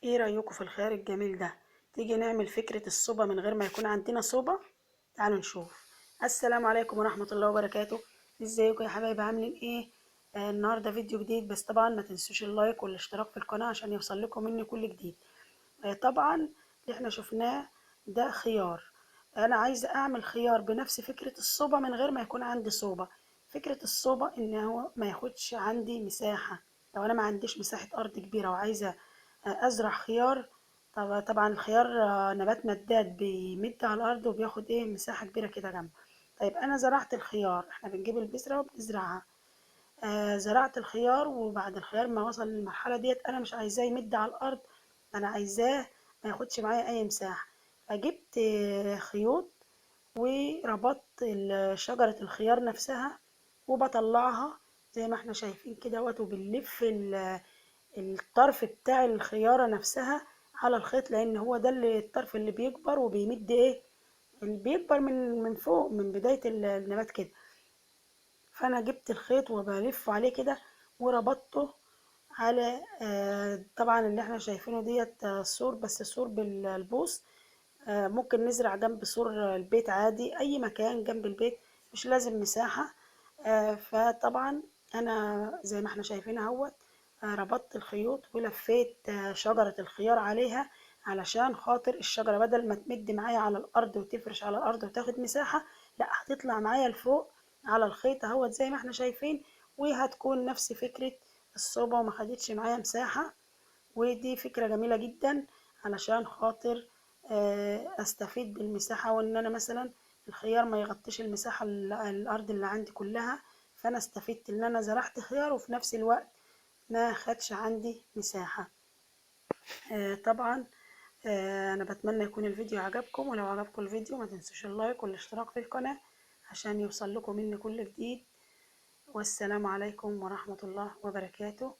ايه رأيكم في الخيار الجميل ده؟ تيجي نعمل فكرة الصوبة من غير ما يكون عندنا صوبة. تعالوا نشوف. السلام عليكم ورحمة الله وبركاته. ازيكم يا حبايبي، عاملين ايه؟ النهارده فيديو جديد، بس طبعا ما تنسوش اللايك والاشتراك في القناة عشان يوصل لكم مني كل جديد. طبعا اللي احنا شفناه ده خيار. انا عايزة اعمل خيار بنفس فكرة الصوبة من غير ما يكون عندي صوبة. فكرة الصوبة ان هو ما ياخدش عندي مساحة. لو انا ما عنديش مساحة ارض كبيرة وعايزة ازرع خيار، طبعا الخيار نبات مداد بيمد على الارض وبياخد مساحة كبيرة كده جنبه. طيب انا زرعت الخيار، احنا بنجيب البذرة وبنزرعها. زرعت الخيار، وبعد الخيار ما وصل للمرحلة ديت انا مش عايزاه يمد على الارض، انا عايزاه ما ياخدش معايا اي مساحة. فجبت خيوط وربطت شجرة الخيار نفسها وبطلعها زي ما احنا شايفين كده اهوت، وبنلف الطرف بتاع الخيارة نفسها على الخيط، لان هو ده اللي الطرف اللي بيكبر وبيمد اللي بيكبر من فوق من بداية النبات كده. فانا جبت الخيط وبلفه عليه كده وربطته على، طبعا اللي احنا شايفينه ديت، سور، بس سور بالبوص. ممكن نزرع جنب سور البيت عادي، اي مكان جنب البيت، مش لازم مساحة. فطبعا انا زي ما احنا شايفين اهوت، ربطت الخيوط ولفيت شجرة الخيار عليها علشان خاطر الشجرة بدل ما تمد معايا على الارض وتفرش على الارض وتاخد مساحة، لا هتطلع معايا لفوق على الخيط اهوت زي ما احنا شايفين، وهتكون نفس فكرة الصوبة وما خدتش معايا مساحة. ودي فكرة جميلة جدا علشان خاطر استفيد بالمساحة، وان انا مثلا الخيار ما يغطيش المساحة الارض اللي عندي كلها. فانا استفدت ان انا زرعت خيار وفي نفس الوقت ما خدش عندي مساحة. طبعا، انا بتمنى يكون الفيديو عجبكم، ولو عجبكم الفيديو ما تنسوش اللايك والاشتراك في القناة عشان يوصل لكم مني كل جديد. والسلام عليكم ورحمة الله وبركاته.